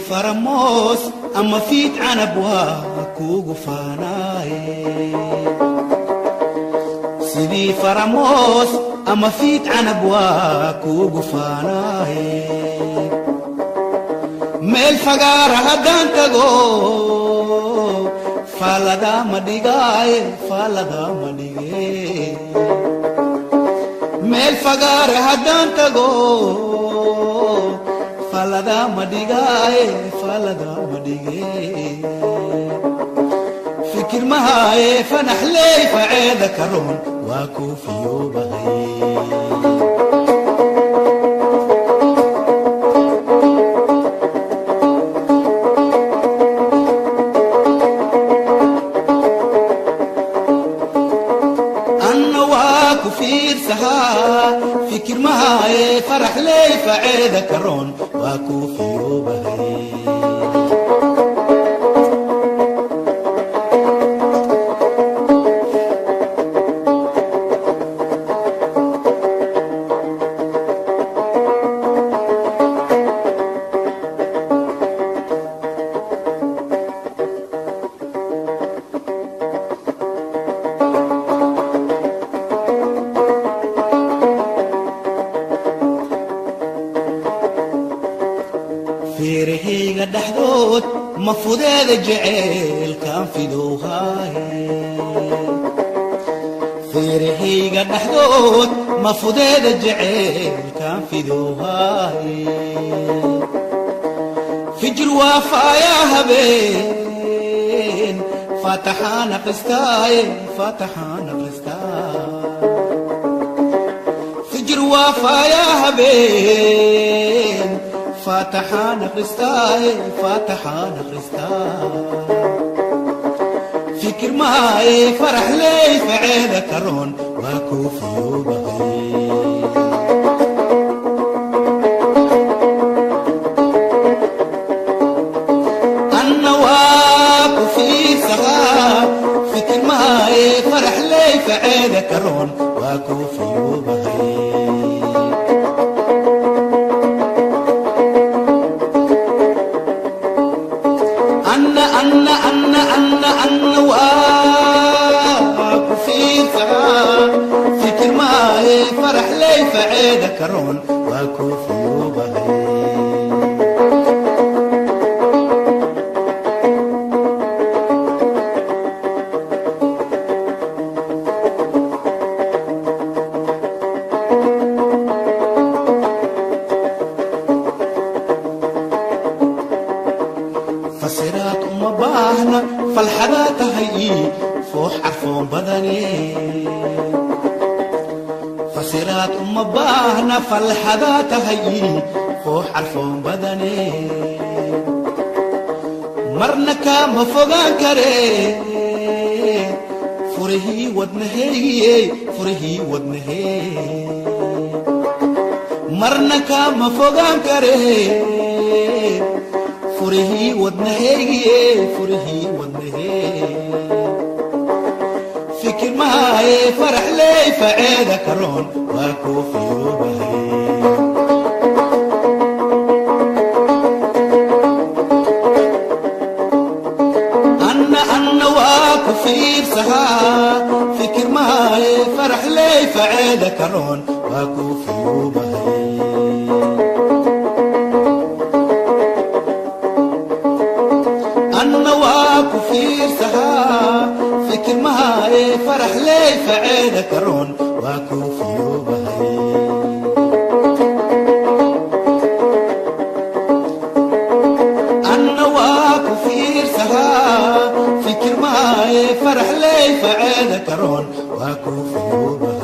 Faramos ama fiid canab waa kuugu faanaaye. Sidii faramos ama fiid canab waa kuugu faanaaye. Meel fagaara haddaan tago faallada ma dhigaaye, faallada ma dhige. Meel fagaara haddaan tago faallada ma dhigaaye, faallada ma dhige. Fikir mahaaye fanaxley faceeda karoon waa kuu fiyoobahay. Anna waa ku fiirsahaa fikir mahaaye faraxley faceeda karoon waa kuu fiyoobahay. Feerahayga dhexdood ma fudeeda jeceelkaan fidowhaaye. Feerahayga dhexdood ma fudeeda jeceelkaan fidowhaaye. Fijir waa faayaa habeen faataxaan aqristaaye, faataxaan aqristaa. Fijir waa faayaa habeen faataxaan aqristaaye, faataxaan aqristaa. Fikir maaye faraxley faceeda karoon waa kuu fiyoobahay. Anna waa ku fiirsahaa fikir maaye faraxley faceeda karoon waa kuu fiyoobahay. Anna anna anna anna anna waa ku fiirsahaa fikir maaye faraxley faceeda karoon waa kuu fiyoobahay. Fasiraad uma baahna falxadaa tahay ii foox carfoon badane. Fasiraad uma baahna falxadaa tahay ii foox carfoon badane. Marna kaama fogaan kare furihii wadnaheeye, furihii wadnahee. Marna kaama fogaan kare furihii wadnaheygiye, furihii wadnahee. Fikir maaye faraxley faceeda karoon waa kuu fiyoobahay. Anna anna waa ku fiirsahaa fikir maaye faraxley faceeda karoon waa kuu fiyoobahay. Anna waa ku fiirsahaa fikir mahaaye faraxley faceeda karoon waa kuu fiyoobahay. Anna waa ku fiirsahaa fikir mahaaye faraxley faceeda karoon waa kuu fiyoobahay.